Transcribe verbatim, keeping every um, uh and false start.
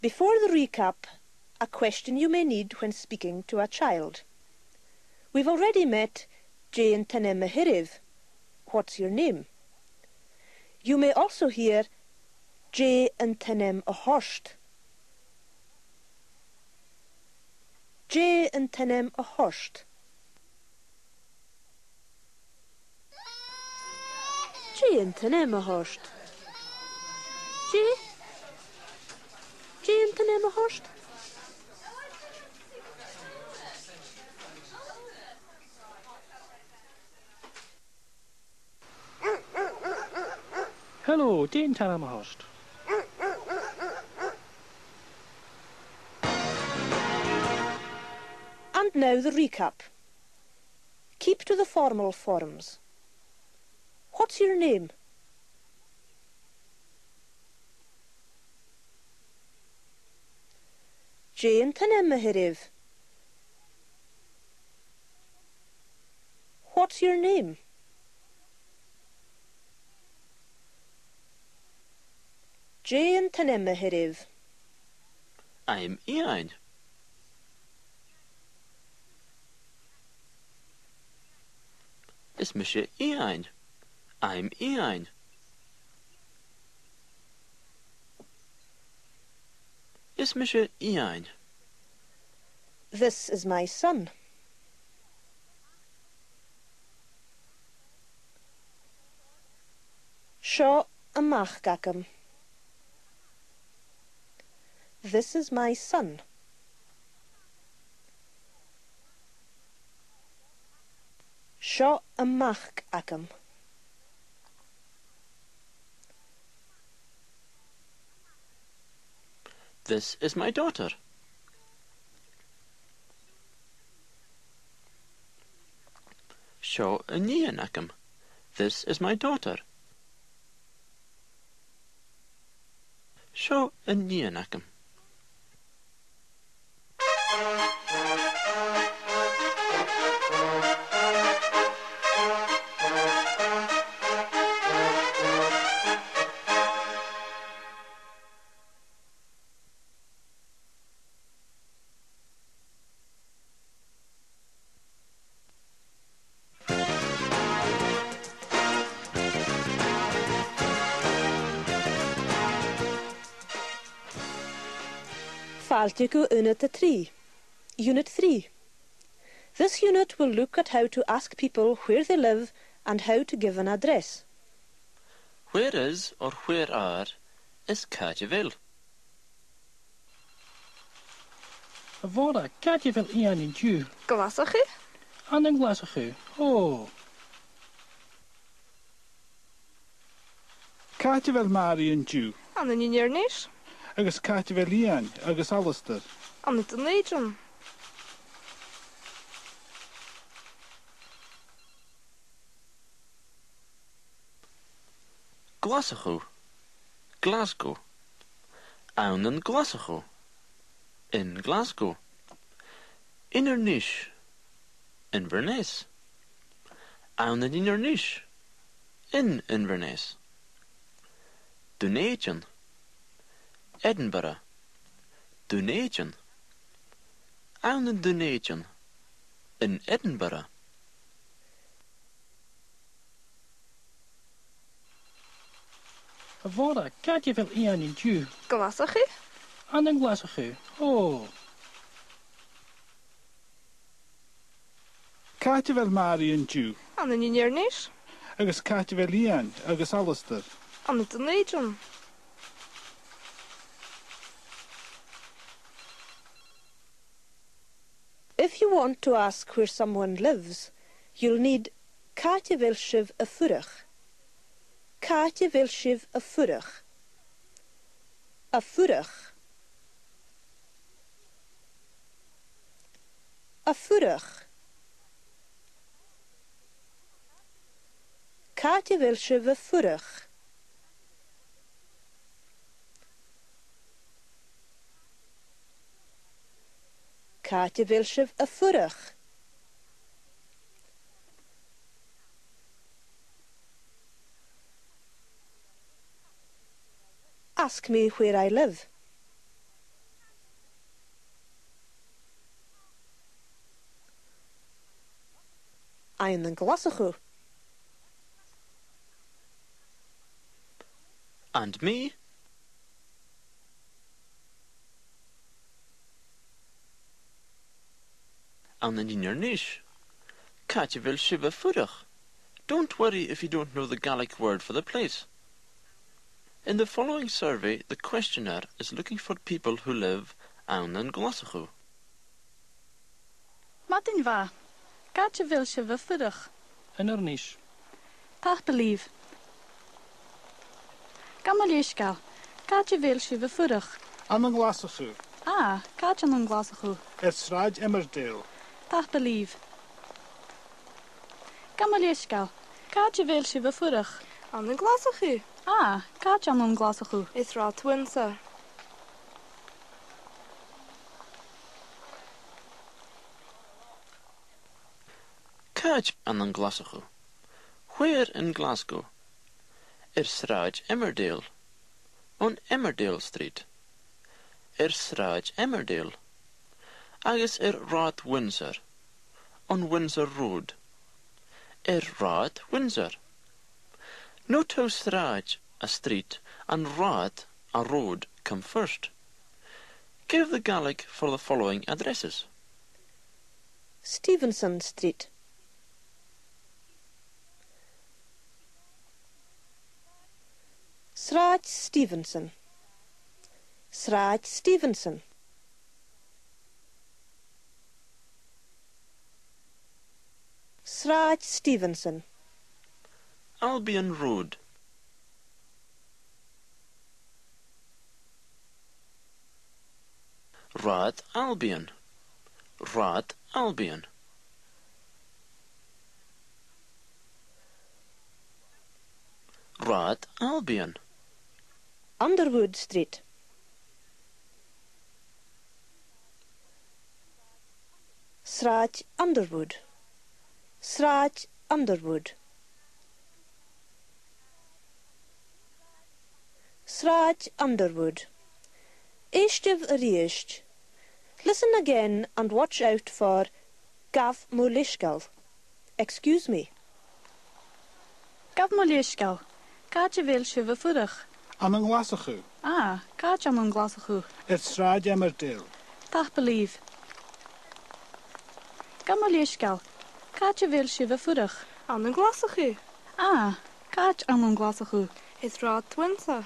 Before the recap, a question you may need when speaking to a child. We've already met dè an t-ainm a th' oirbh, what's your name? You may also hear dè an t-ainm a th' ort. Dè an t-ainm a th' ort. Dè an t-ainm a th' ort. Dè? Dè an t-ainm a th' ort. Hello, dè an t-ainm a th' ort. And now the recap. Keep to the formal forms. What's your name? Dè an t-ainm a th' oirbh. What's your name? Dè an t-ainm a th' oirbh. I'm Iain. Is mise Iain. I'm Iain. Is mise Iain. This is my son. Seo am mac agam. This is my son. Seo am mac agam. This is my daughter. Seo an nighean agam. This is my daughter. Seo an nighean agam. Fàilte gu Unit a trì. Unit three. This unit will look at how to ask people where they live and how to give an address. Where is or where are is càit a bheil. A Mhòrag, càit a bheil Iain an-diugh? Glaschu. Ann an Glaschu. Ò. Càit a bheil Màiri an-diugh? Ann an Inbhir Nis. Agus càit a bheil Iain agus Alasdair? Ann an Dùn Èideann. Glaschu. Glasgow. Ann an Glaschu. In Glasgow. Inbhir Nis. Inverness. Ann an Inbhir Nis. In Inverness. Dùn Èideann. Edinburgh. Dùn Èideann. Ann an Dùn Èideann. In Edinburgh. A Mhòrag, càit a bheil Iain an-diugh? Glaschu. Ann an Glaschu. Ò. Càit a bheil Màiri an-diugh? Ann an Inbhir Nis. Agus càit a bheil Iain agus Alasdair? Ann an Dùn Èideann. If you want to ask where someone lives, you'll need càit a bheil sibh a' fuireach. Càit a bheil sibh a' fuireach. A' fuireach. A' fuireach. Càit a bheil sibh a' fuireach? Càit a bheil sibh a' fuireach? Ask me where I live. ann an Glaschu. And me? Ann an Inbhir Nis. Càit a bheil sibh a' fuireach? Don't worry if you don't know the Gaelic word for the place. In the following survey, the questioner is looking for people who live ann an Glaschu. Madainn mhath. Càit a bheil sibh a' fuireach? Inbhir Nis. Tapadh leibh. Gabh mo leisgeul. Càit a bheil sibh a' fuireach? Ann an Glaschu. Ah, càit ann an Glaschu? Air Sràid Emmerdale. Tapadh leibh. Gabh mo leisgeul. Càit a bheil sibh a' fuireach? Ann an Glaschu. Ah, càit ann an Glaschu? Air Sràid Windsor. Càit ann an Glaschu? Where in Glasgow? Air Sràid Emmerdale. On Emmerdale Street. Air Sràid Emmerdale. Agus air Rathad Windsor. On Windsor Road. Air Rathad Windsor. Note how sràid, a street, and rathad, a road, come first. Give the Gaelic for the following addresses. Stevenson Street. Sràid Stevenson. Sràid Stevenson. Sràid Stevenson. Albion Road. Rathad Albion. Rathad Albion. Rathad Albion. Underwood Street. Sràid Underwood. Sràid Underwood. Sràid Underwood. Èistibh a-rithist. Listen again and watch out for gabh mo leisgeul. Excuse me. Gabh mo leisgeul. Càit a bheil sibh a' fuireach? Ann an Glaschu. Ah, càit ann an Glaschu? Air Sràid Emmerdale. Tapadh leibh. Gabh mo leisgeul. Càit a bheil sibh a' fuireach? Ann an Glaschu. Ah, càit ann an Glaschu? Air Rathad Windsor.